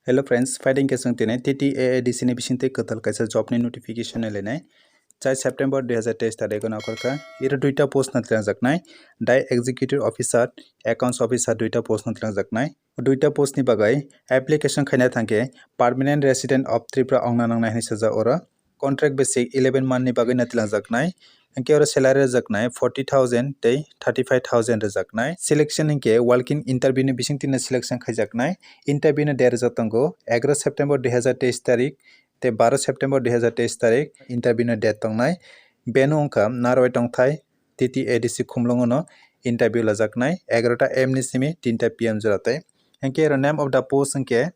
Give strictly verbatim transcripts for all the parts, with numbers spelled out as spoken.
Hello friends, phaiding ke chwng tini T T A A D C ni bisingtwi kwtal kaisa job ni notification nai lainai. Chai September dui hazar teis tarikh no akhorkha. Iro duita post no twlangjaknai. Dai Executive Officer, Accounts Officer duita post no twlangjaknai. Duita post ni bagwi application khaina thangkhe Permanent Resident of Tripura ongna nangnai hinwi sajak oro. Contract basic eleven month ni bagwi no twlangjaknai. Hinkhe oro salary rwjaknai forty thousand tei thirty five thousand rwjaknai. Selection hinkhe walk-in interview ni bisingtwi no selection khaijaknai. Interview no date rwjak tongo egaroh September dui hazar teis tarikh tei baroh September dui hazar teis tarikh interview no date tongnai. Venue wngkha Narwai tongthai T T A D C Khumlwngo no interview lajaknai egaroh ta A M ni simi tinta P M jora tei. Hinkhe oro name of the post hinkhe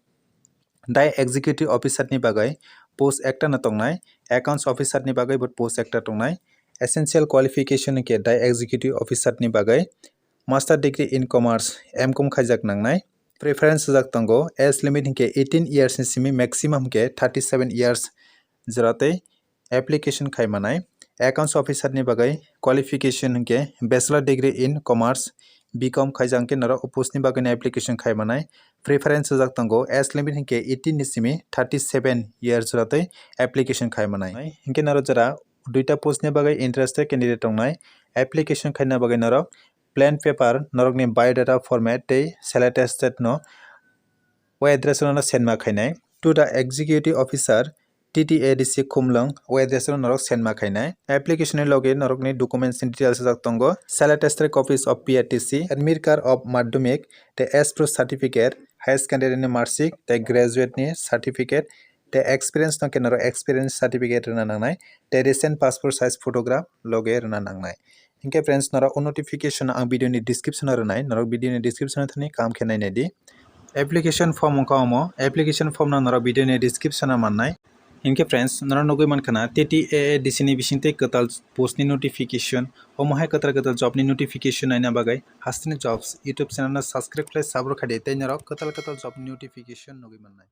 Dai Executive Officer ni bagwi post ekta no tongnai, Accounts Officer ni bagwi bo post ekta tongnai. Essential qualification hinkhe Dai Executive Officer ni bagwi Master Degree in Commerce, M Com khaijak nangnai. Preference rwjak tongo, age limit hinkhe eighteen years ni simi maximum hinkhe thirty seven years jora tei application khai manai. Accounts Officer ni bagwi qualification hinkhe Bachelor Degree in Commerce, B Com khaijak hinkhe norok o post ni bagwi no application khai manai. Preference rwjak tongo, age limit hinkhe eighteen ni simi thirty seven years jora tei application khai manai. Hinkhe norok jora duita post ni bagwi interested candidate tongnai, application khaina bagwi norok plain paper, norokni biodata format tei self attested no o address no send ma khainai. To the Executive Officer, T T A D C Khumlwng, o address no norok send ma khainai. Application ni logi norokni documents ni details rwjak tongo, self attested copies of P R T C, admit card of madhyamik, tei S P O certificate, higher secondary ni marksheet, tei graduate ni certificate, tei experience no khe norok experience certificate rwna nangnai, tei recent passport size photograph logi rwna nangnai. Hinkhe friends, norok o notification ang video ni description o rwnai, norok video ni description o thani kaham khe nainai di. Application form wngkha omo, application form no norok video ni description o mannai. Hinkhe friends, norok nugwi mankha na T T A A D C ni bisingtwi kwtal post ni notification, omo hai kwtal kwtal job ni notification naina bagwi Hasteni Jobs YouTube channel no subscribe khlai sabro khaidi tei norok kwtal kwtal job ni notification nugwi mannai.